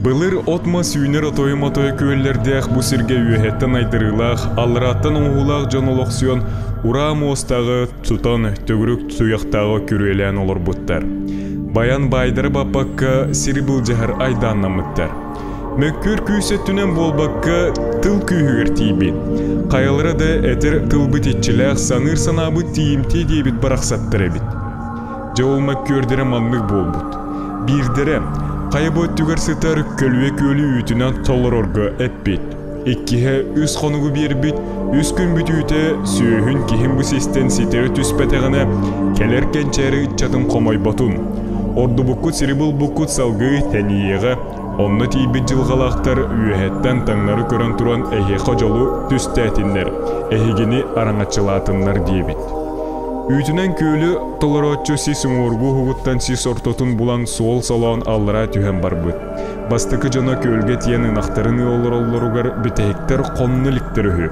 Былыр от-мас үүнэр отойу-мотойу күөллэрдээх бу сиргэ үөһэттэн айдарыылаах, алларааттан оҥоһуулаах дьон олохсуйан, ураа муостааҕы тутан, төгүрүк туйахтааҕы күрүөлээн олорбуттар. Баян баайдары баппакка сири былдьаһар айдааннаммыттар. Мөккүөр күүс өттүнэн буолбакка, тыл күүһүгэр тиийбит. Хайалара да этэр тылбыт иччилээх, саныыр санаабыт тиийимтиэ диэбит барахсаттар эбит. Дьэ ол мөккүөрдэрэ маннык буолбут. Биирдэрэ, хайа бу өттүгэр сытар көлүө күөлү үүтүнэн толорорго эппит. Иккиһэ үс хонугу биэрбит, үс күн бүтүүтэ сүөһүн киһим бу систэн ситэри түспэтэҕинэ, кэлэр кэнчээри ыччатын хомойботун. Ордубуккут сири булбуккут салгыы тэнийиэҕэ, онно тиийбит дьылҕалаахтар үөһэттэн таҥнары көрөн туран эһиэхэ дьолу түстээтиннэр, эһигини араҥаччылаатыннар диэбит. Үүтүнэн күөлү толорооччу сис уҥуоргу уһугуттан сис ортотун булан суол солоон аллараа түһэн барбыт. Бастакы дьоно күөлгэ тиийэн ынахтарын ыы олороллоругар бүтэһиктэр хонно иликтэр үһү.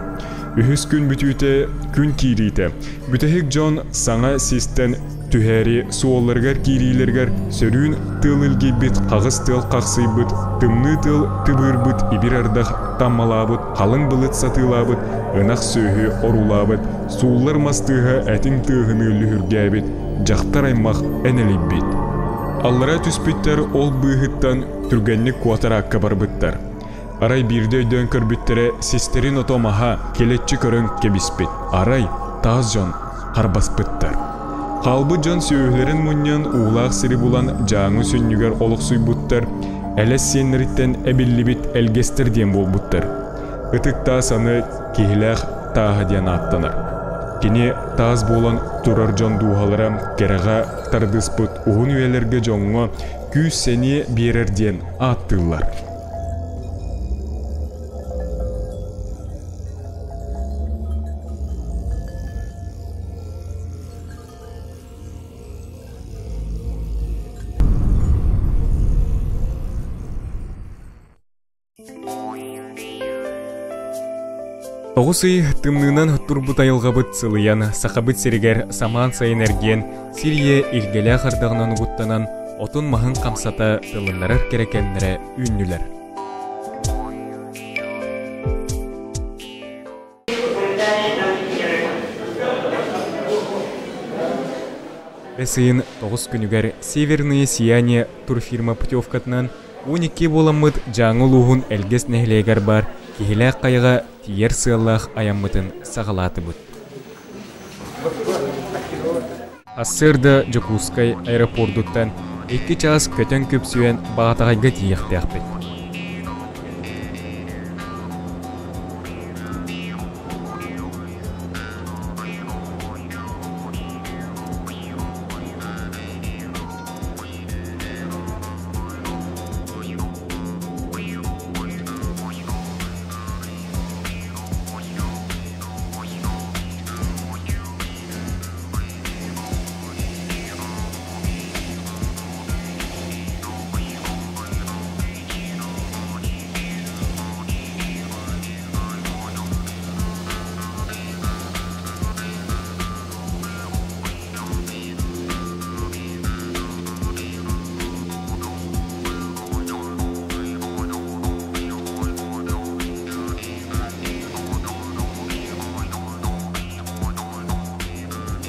Үһүс күн бүтүүтэ күн киириитэ. Бүтэһик дьон саҥа систэн түһээри суолларыгар киириилэригэр сөрүүн тыал илгийбит, хаҕыс тыал хахсыйбыт, тымныы тыал тыбыырбыт, ибир ардах таммалаабыт, халыҥ былыт сатыылаабыт, ынах сүөһү оруулаабыт, сууллар мас тыаһа этиҥ тыаһыныы лүһүргээбит, дьахтар аймах энэлийбит. Аллара түспүттэр ол быыһыттан түргэнник куотар аакка барбыттар. Арай биирдэ өйдөөн көрбүттэрэ систэрин ото маһа килэччи көрөн кэбиспит. Арай таас дьон харбаспыттар. Хаалбыт дьон сүөһүлэрин мунньан уулаах сири булан Дьааҥы сүнньүгэр олохсуйбуттар, элэс сиэннэриттэн эбиллибит элгэстэр диэн буолбуттар. Ытык таас аны Киһилээх тааһа диэн ааттанар. Кини таас буолан турар дьон дууһалара кэрэҕэ тардыспыт уһун үйэлэргэ дьоҥҥо күүс-сэниэ биэрэр диэн ааттыыллар. Тоҕус ый тымныынан турбут айылҕабыт сылыйан, Сахабыт сиригэр самаан сайын эргийэн, сир ийэ илгэлээх ардаҕынан угуттанан, отун-маһын хамсата тылыннарар кэрэ кэмнэрэ үүннүлэр. Бэс ыйын тоҕус күнүгэр «Северные сияния» турфирма путевкатынан 12 буоламмыт Дьааҥы улууһун Элгэс нэһилиэгэр баар Киһилээх хайаҕа тиийэр сыаллаах айаммытын саҕалаатыбыт. Сарсыарда Дьокуускай аэропордуттан 2 чаас көтөн күпсүйэн Баатаҕайга тиийиэхтээхпит.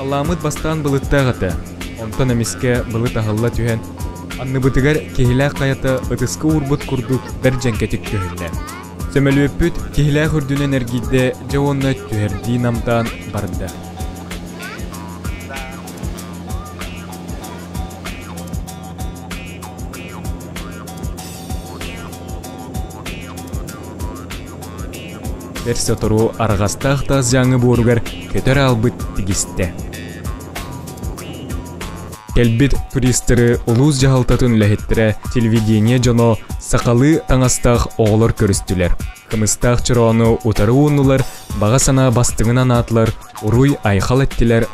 Халлааммыт бастаан былыттаах этэ, онтон эмискэ былыт аһылла түһэн, анныбытыгар Киһилээх хайата ытыска уурбут курдук бэрт дьэҥкэтик көһүннэ. Сөмөлүөппүт Киһилээх үрдүнэн эргийдэ дьэ уонна түһэрдии намтаан барда. Бэрт сотору арҕастаах таас дьааҥы буоругар көтөр аалбыт тигистэ. Кэлбит туристары улуус дьаһалтатын үлэһиттэрэ, телевидение дьоно сахалыы таҥастаах оҕолор көрүстүлэр. Кымыстаах чороону утары ууннулар, баҕа санаа бастыҥын анаатылар, уруй-айхал эттилэр,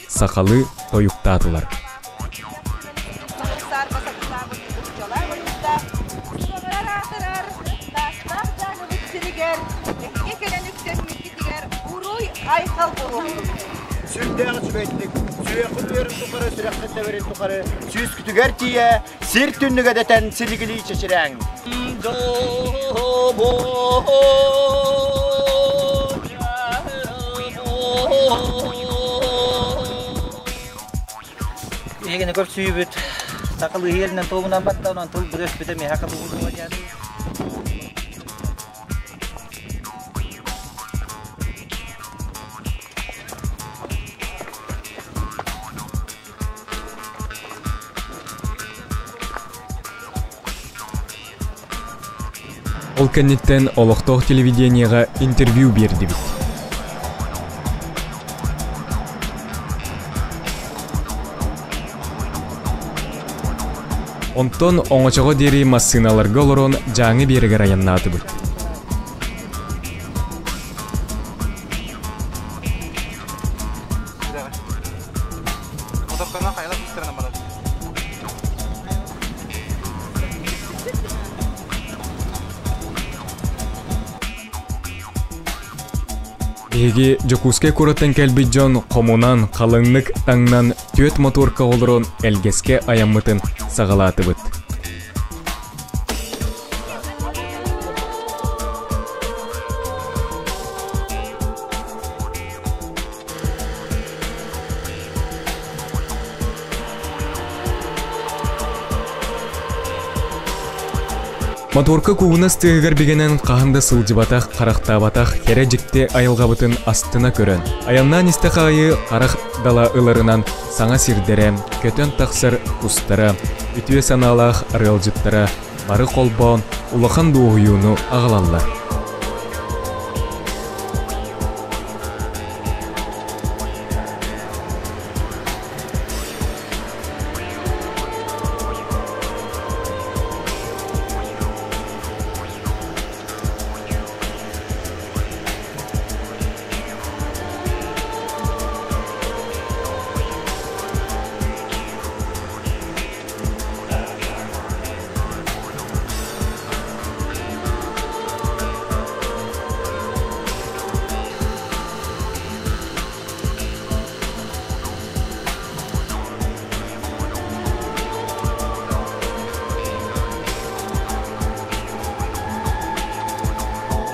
сахалыы тойуктаатылар. Сүрдээх үчүгэйдик, сүрэххит үөрүн тухары, сүрэххит тэбэрин тухары, сүүскүтүгэр тиийэ, сир түннүгэ дэтэн силигилии чэчирээҥ. Биһигини көрсүүбүт сахалыы иһиэринэн туомунан батта, онон тыл бүрөспүтэ миэхэ хатылыылыма диэн. Ол кэнниттэн олохтоох телевидениеҕа интервью биэрдибит. Онтон оҥочоҕо диэри массыыналарга олорон Дьааҥы биэрэгэр айаннаатыбыт. Биһиги Дьокуускай куораттан кэлбит дьон хомунан, халыҥнык таҥнан түөрт мотуорка олорон Элгэскэ айаммытын саҕалаатыбыт. Моторка куугунас тыаһыгар бигэнэн хаһан да сылдьыбатах, харахтаабатах кэрэ дьикти айылҕабытын астына көрөн, айаннаан истэх аайы харах дала ыларынан саҥа сирдэрэ, көтөн тахсар кустара, үтүө санаалаах арыалдьыттара бары холбоон улахан дуоһуйууну аҕалаллар.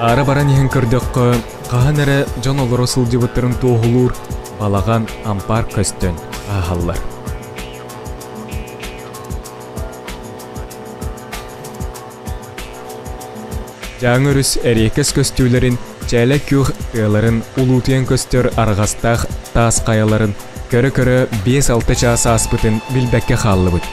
Аара баран иһэн көрдөххө, хаһан эрэ дьон олоро сылдьыбыттарын туоһулуур балаҕан ампаар көстөн ааһаллар. Дьааҥы өрүс эриэкэс көстүүлэрин, чээлэ күөх тыаларын, улуутуйан көстөр арҕастаах таас хайаларын көрө-көрө 5-6 чаас ааспытын билбэккэ хааллыбыт.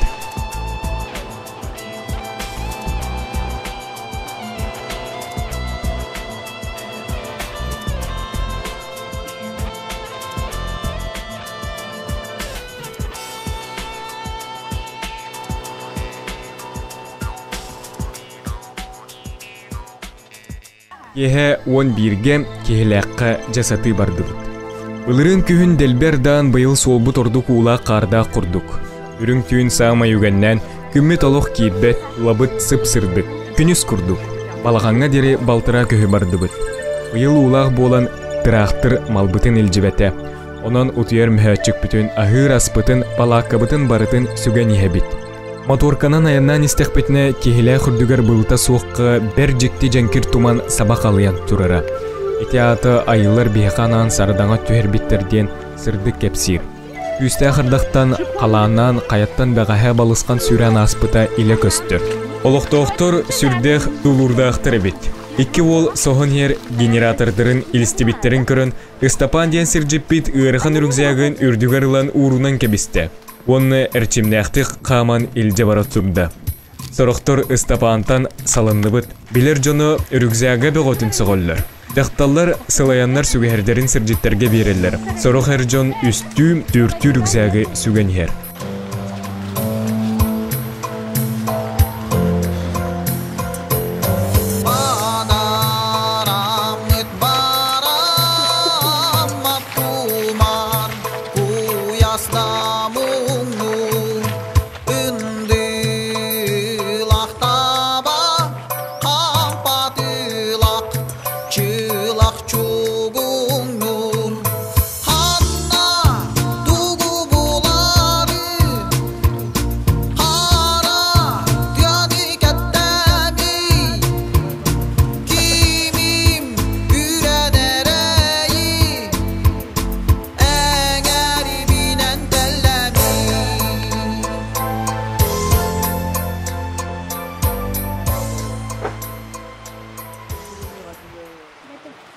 Киэһэ 11-гэ Киһилээххэ дьэ сатыы бардыбыт. Былырыын күһүн дэлби ардаан быйыл суолбут ордук уулаах-хаардаах курдук. Үрүҥ түүн саамай үгэннээн, күммүт олох киирбэт, лабыт сып-сырдык, күнүс курдук. Балаҕаҥҥа диэри балтараа көһү бардыбыт. Быйыл уулаах буолан, тыраахтыр малбытын илдьибэтэ. Онон утуйар мөһөөччүкпүтүн, аһыыр аспытын, балааккабытын барытын сүгэн иһэбит. Моторканан айаннаан истэхпитинэ, киһилээх үрдүгэр былыта суохха бэр дьикти дьэҥкир туман саба халыйан турара. Ити аата айыллар биһиэхэ анаан сардаҥа түһэрбиттэр диэн сырдык кэпсиир. Күүстээх ардахтан, халааннаан хайаттан бэҕэһээ балысхан сүүрэн ааспыта илэ көстөр. Олохтоохтор сүрдээх тулуурдаахтар эбит. Икки уол соһон иһэр генератордарын илистибиттэрин көрөн, Ыстапаан диэн сирдьиппит ыарахан үрүкзээгин үрдүгэр ылан уурунан кэбистэ уонна эрчимнээхтик хааман илдьэ бара турда. Сорохтор Ыстапаантан салынныбыт, билэр дьоно үрүкзээгэ бөҕөтүн сөҕөллөр. Дьахталлар сылайаннар сүгэһэрдэрин сирдьиттэргэ биэрэллэр. Сорох эр дьон үстүү, түөртүү үрүкзээги сүгэн иһэр. Чылах чугуңнун ханна тугу булары.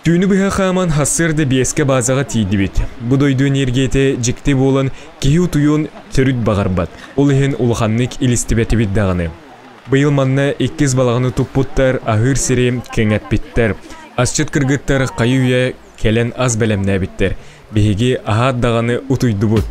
Түүнү быһа хааман сарсыарда биэскэ баазаҕа тиийдибит. Бу дойду эниэргийэтэ дьикти буолан, киһи утуйуон төрүт баҕарбат. Ол иһин улаханнык илистибэтибит даҕаны. Быйыл манна иккис балаҕаны туппуттар, аһыыр сири кэҥэппиттэр. Асчыт кыргыттар хайы-үйэ кэлэн ас бэлэмнээбиттэр. Биһиги аһаат даҕаны утуйдубут.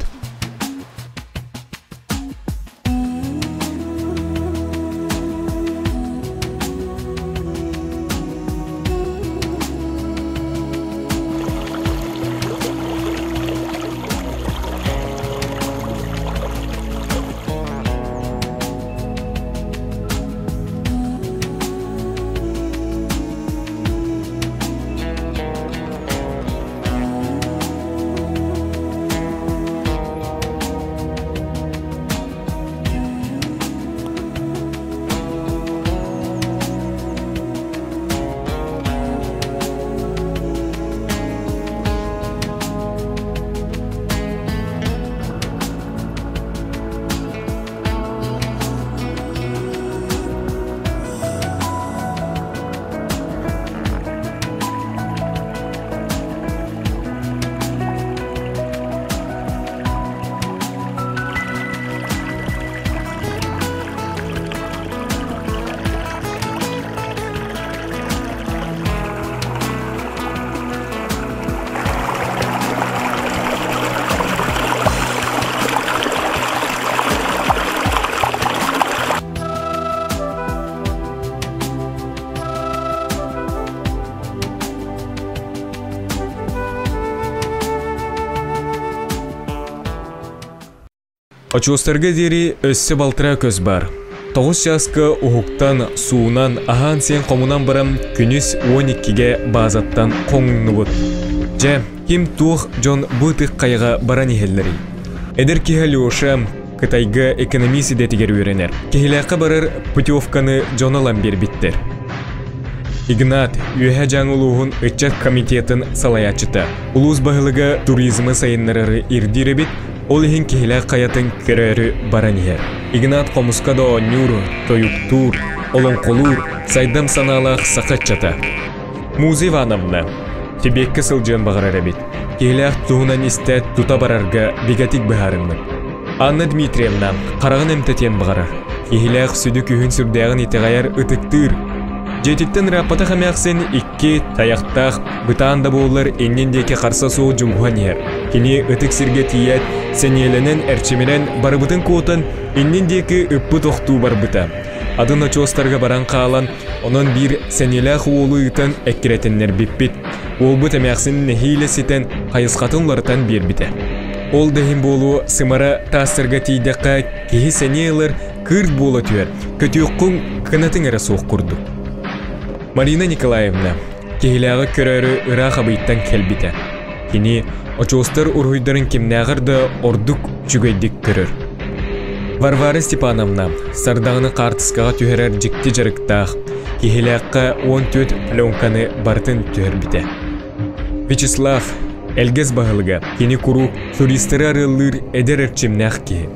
Очуостарга диэри өссө балтараа көс баар. Тоҕус чааска уһуктан, суунан, аһаан-сиэн хомунан баран күнүс 12-гэ баазаттан хоҥуннубут. Дьэ, ким туох дьон бу ытык хайаҕа баран иһэллэрий? Эдэр киһи Алеша Кытайга экономист идэтигэр үөрэнэр. Киһилээххэ барар путевканы дьон ылан биэрбиттэр. Игнат, Үөһээ Дьааҥы улууһун ыччат комитетын салайааччыта. Улуус баһылыга туризмы сайыннарары ирдиир эбит, ол иһин Киһилээх хайатын көрөөрү баран иһэр. Игнат хомуска да оонньуур, тойуктуур, олоҥхолуур, сайдам санаалаах саха ыччата. Муза Ивановна Тибеккэ сылдьыан баҕарар эбит. Киһилээх туһунан истээт тута барарга бигэтик быһаарыммыт. Анна Дмитриевна хараҕын эмтэтиэн баҕарар. Киһилээх сүдү күһүн сүрдээҕин итэҕэйэр, ытыктыыр. Дьиэтиттэн ырааппатах эмээхсин икки тайахтаах, бытаан да буоллар иннин диэки харса суох дьулуһан иһэр. Кини ытык сиргэ тиийээт, сэниэлэнэн, эрчимирэн, барыбытын куотан, иннин диэки ыппыт охтуу барбыта. Атын очуостарга баран хаалан, онон биир сэниэлээх уолу ыытан эккирэтиннэрбиппит. Уолбут эмээхсин нэһиилэ ситэн, хайысхатын уларытан биэрбитэ. Ол да иһин буолуо, сымара таастарга тиийдэххэ, киһи сэниэ ылар, кыырт буола түһэр, көтүөххүн кынатыҥ эрэ суох курдук. Марина Николаевна киһилээҕи көрөөрү ыраах Абыйтан кэлбитэ. Кини очуостар уруһуйдарын кимнээҕэр да ордук үчүгэйдик көрөр. Варвара Степановна сардаҥаны хаартыскаҕа түһэрэр дьикти дьарыктаах, киһилээххэ 14 пленканы барытын түһэрбитэ. Вячеслав, Элгэс баһылыга, кини куруук туристары арыаллыыр эдэр эрчимнээх киһи.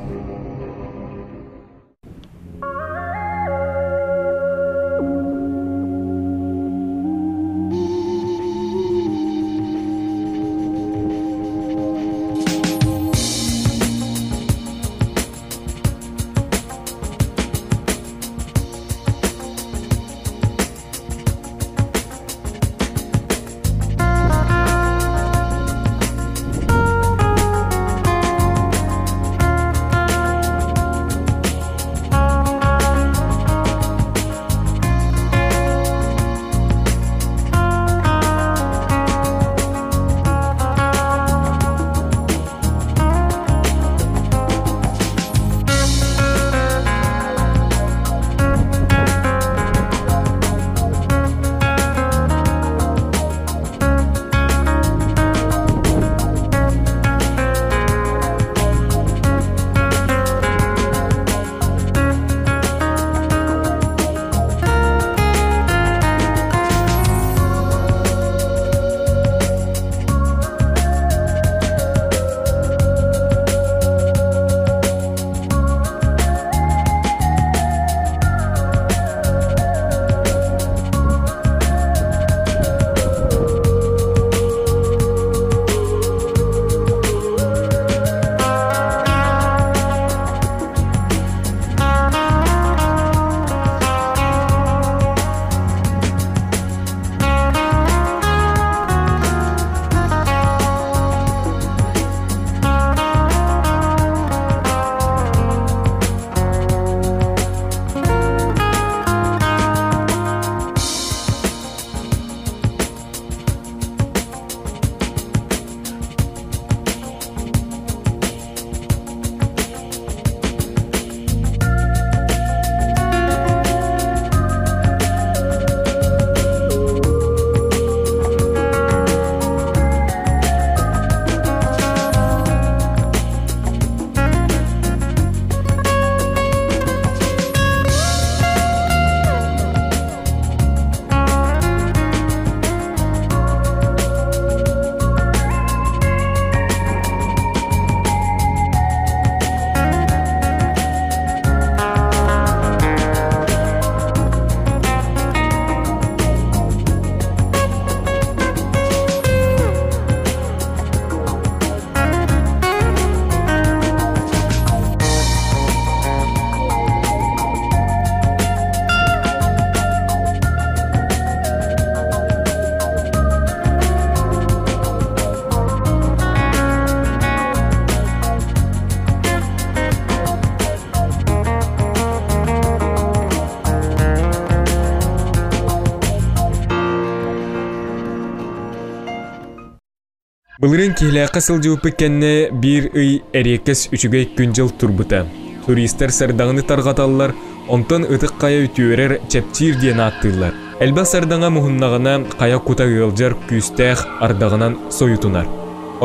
Былырыын Киһилээххэ сылдьыбыппыт кэннэ биир ый эриэккэс үчүгэй күн-дьыл турбута. Туристар сардаҥаны тарҕаталлар, онтон Ытык Хайа үтүөрэр, чэпчиир диэн ааттыыллар. Элбэх сардаҥа муһуннаҕына, хайа кута ыалдьар күүстээх ардаҕынан сойутунар.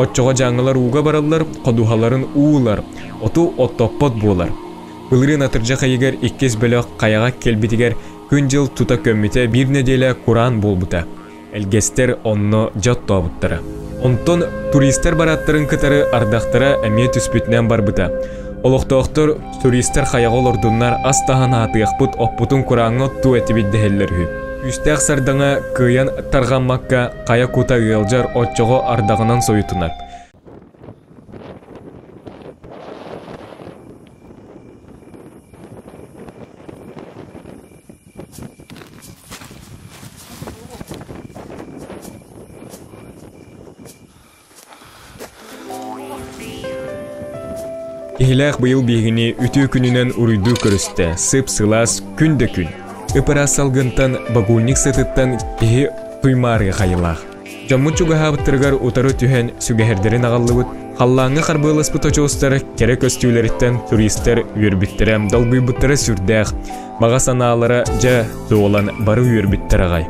Оччоҕо дьааҥылар ууга бараллар, ходуһаларын уу ылар, оту оттоппот буолар. Былырыын атырдьах ыйыгар иккис бөлөх хайаҕа кэлбитигэр күн-дьыл тута көммүтэ биир нэдиэлэ кураан буолбута. Элгэстэр онно дьэ оттообуттара. Онтон туристар барааттарын кытары ардахтара эмиэ түспүтүнэн барбыта. Олохтоохтор туристар хайаҕа олордуннар ас таһан аһатыахпыт, оппутун курааҥҥа оттуо этибит дэһэллэр үһү. Күүстээх сардаҥа кыайан тарҕаммакка хайа кута ыалдьар оччоҕо ардаҕынан сойутунар. Киһилээх быйыл биһигини үтүө күнүнэн уруйдуу көрүстэ, сып-сылаас күн да күн. Ып-ыраас салгынтан, багульник сытыттан киһи туймаарыга хайылаах. Дьоммут чугаһаабыттарыгар утары түһэн сүгэһэрдэрин аҕаллыбыт, халлааҥҥа харбыаласпыт очуостар кэрэ көстүүлэриттэн туристар үөрбүттэрэ, долгуйбуттара сүрдээх. Баҕа санаалара дьэ туолан бары үөрбүттэр аҕай.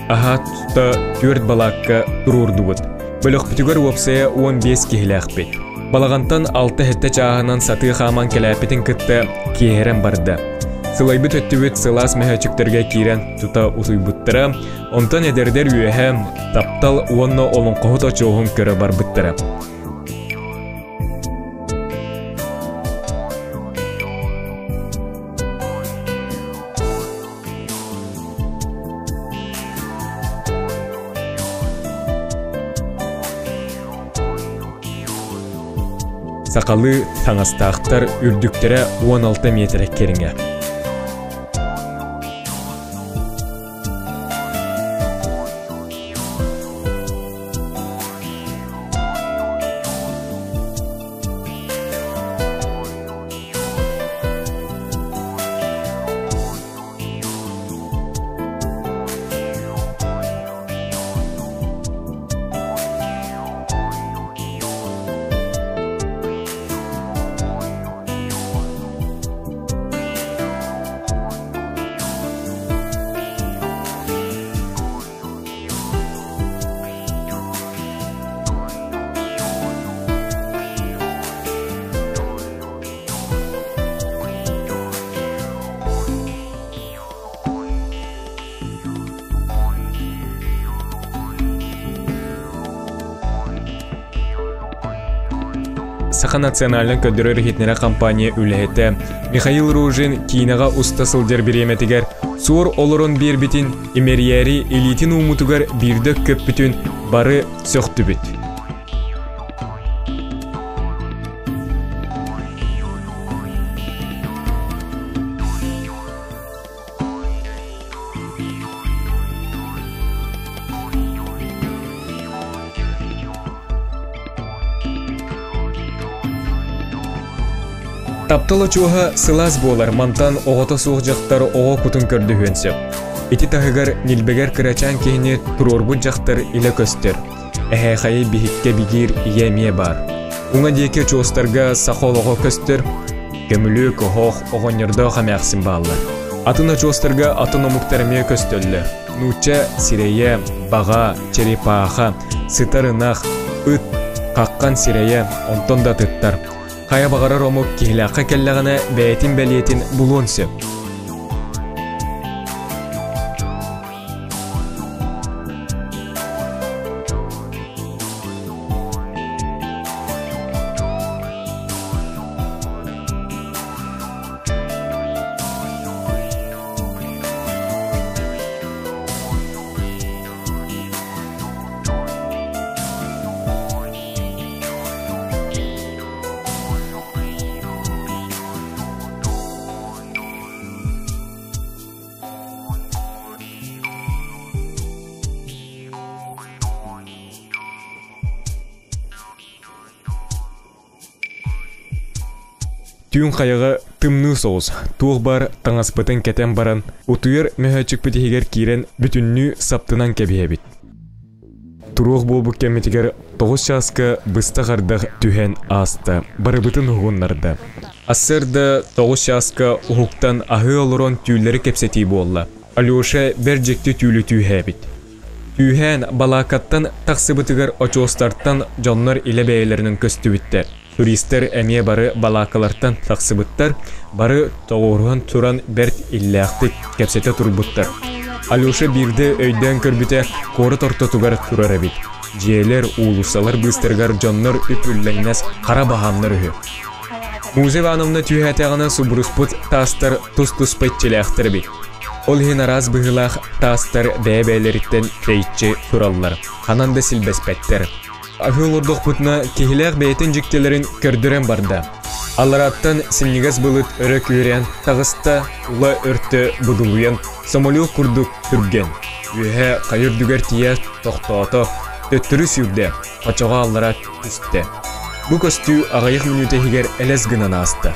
Аһаат тута түөрт балаакка туруордубут. Бөлөхпүтүгэр уопсайа 15 киһилээхпит. Балаҕантан алта-сэттэ чааһынан сатыы хааман кэлээппитин кытта киэһэрэн барда. Сылайбыт өттүбүт сылаас мөһөөччүктэргэ киирэн тута утуйбуттара, Онтон эдэрдэр үөһэ таптал уонна олоҥхоһут очуоһун көрө барбыттара. Сахалыы таҥастаахтар үрдүктэрэ 16 миэтэрэ кэриҥэ. Саха национальнай көрдөрөр-иһитиннэрэр компания үлэһитэ Михаил Ружин киинэҕэ уста сылдьар бириэмэтигэр суор олорон биэрбитин имэрийээри илиитин ууммутугар биирдэ көппүтүн бары сөхтүбүт. Таптал очуоһа сылаас буолар, мантан оҕото суох дьахтар оҕо кутун көрдөһүөн сөп. Ити таһыгар ньилбэгэр кырачаан киһини туруорбут дьахтар илэ көстөр. Эһээхэйи биһиккэ бигиир ийэ эмиэ баар. Уҥа диэки очуостарга саха олоҕо көстөр, көмүлүөк, оһох, оҕонньордоох эмээхсин бааллар. Атын очуостарга атын омуктар эмиэ көстөллөр. Нуучча сирэйэ, баҕа, черепаха, сытар ынах, ыт, хаххан сирэйэ, онтон да атыттар. Хайа баҕарар омук киһилээххэ кэллэҕинэ бэйэтин бэлиэтин булуон сөп. Түүн хайаҕа тымныы соҕус, туох баар таҥаспытын кэтэн баран, утуйар мөһөөччүкпүт иһигэр киирэн бүтүннүү саптынан кэбиһэбит. Туруох буолбут кэммитигэр тоҕус чааска быстах ардах түһэн ааста, барыбытын уһугуннарда. Сарсыарда тоҕус чааска уһуктан аһыы олорон түүллэри кэпсэтии буолла. Алеша бэрт дьикти түүлү түүһээбит. Түүһээн балаакаттан тахсыбытыгар очуостартан дьоннор илэ бэйэлэринэн көстүбүттэр. Туристар эмиэ бары балаакалартан тахсыбыттар, бары тоҕуоруһан туран бэрт иллээхтик кэпсэтэ турбуттар. Алеша биирдэ өйдөөн көрбүтэ, куорат ортотугар турар эбит. Дьиэлэр, уулуссалар быыстарыгар дьоннор үп-үллэҥнэс хара баһаамнар үһү. Муза Ивановна түһээтэҕинэ субуруспут таастар тус-туспа иччилээхтэр эбит. Ол иһин араас быһыылаах таастар бэйэ-бэйэлэриттэн тэйиччи тураллар, ханан да силбэспэттэр. Аһыы олордохпутуна киһилээх бэйэтин дьиктилэрин көрдөрөн барда. Алларааттан синньигэс былыт өрө күүрээн таҕыста, ула өртө будулуйан, самолет курдук түргэн. Үөһэ хайа үрдүгэр тиийэ тохтоото, төттөрү сүүрдэ, хочоҕо аллара түстэ. Бу көстүү аҕыйах мүнүүтэ иһигэр элэс гынан ааста.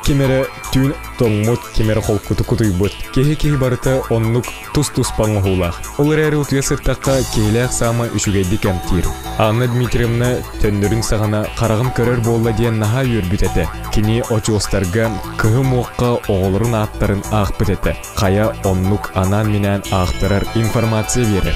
Ким эрэ түүн тоҥмут, ким эрэ холкутук утуйбут. Киһи-киһи барыта оннук тус-туспа оҥоһуулаах. Ол эрээри утуйа сыттахха киһилээх саамай үчүгэйдик эмтиир. Анна Дмитриевна төннөрүн саҕана хараҕым көрөр буолла диэн наһаа үөрбүт этэ. Кини очуостарга кыһыл муохха оҕолорун ааттарын аахпыт этэ. Хайа оннук анаан-минээн аахтарар информация биэрэр.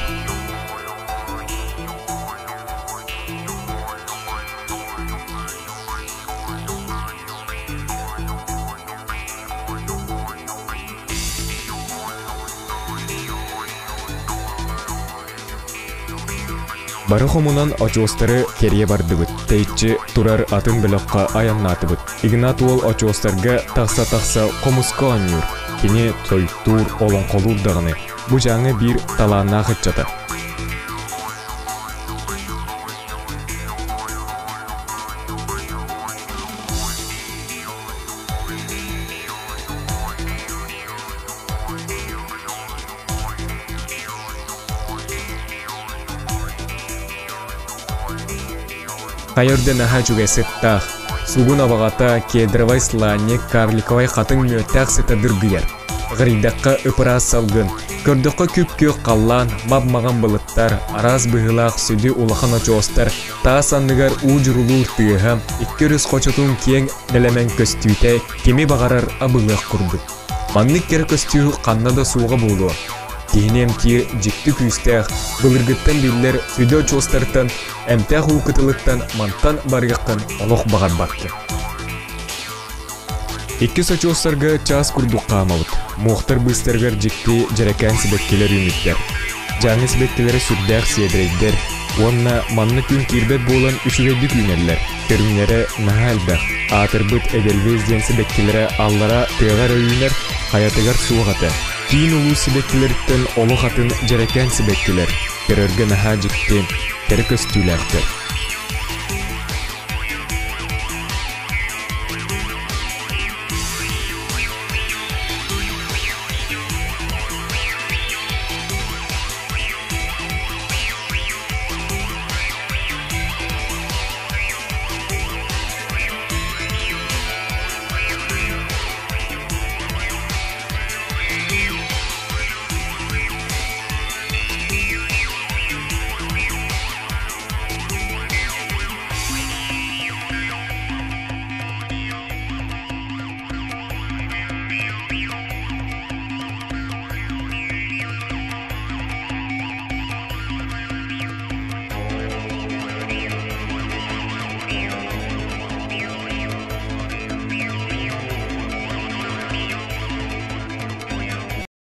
Бары хомунан очуостары кэрийэ бардыбыт. Тэйиччи турар атын бөлөххө айаннаатыбыт. Игнат уол очуостарга тахса-тахса хомуска оонньуур. Кини тойтуур, олоҥхолуур даҕаны. Бу дьааҥы биир талааннаах ыччата. Хайа үрдэ наһаа үчүгэй сыттаах, сугун абаҕата, кедровай сланник, карликовай хатыҥ мүөттээх сыта дыргыйар. Ыгырыйдахха ып-ыраас салгын, көрдөххө күп-күөх халлаан, мап-маҕан былыттар, араас быһыылаах сүдү улахан очуостар, таас анныгар уу дьурулуур тыаһа, икки өрүс хочотун киэҥ нэлэмэн көстүүтэ кими баҕарар абылыах курдук. Маннык кэрэ көстүү ханна да суоҕа буолуо. Киһини эмтиир дьикти күүстээх, былыргыттан биллэр сүдү очуостартан, эмтээх уу кытылыттан мантан барыаххын олох баҕарбаккын. Иккис очуостарга чаас курдук хаамабыт. Муохтар быыстарыгар дьикти дьэрэкээн сибэккилэр үүммүттэр. Дьааҥы сибэккилэрэ сүрдээх сиэдэрэйдэр уонна манна күн киирбэт буолан үчүгэйдик үүнэллэр. Көрүҥнэрэ наһаа элбэх. Аатырбыт Эдельвейс диэн сибэккилэрэ аллара тыаҕа эрэ үүнэр, хайатыгар суох этэ. Киин улуус сибэккилэриттэн олох атын дьэрэкээн сибэккилэр. Көрөргө наһаа дьикти, кэрэ көстүүлээхтэр.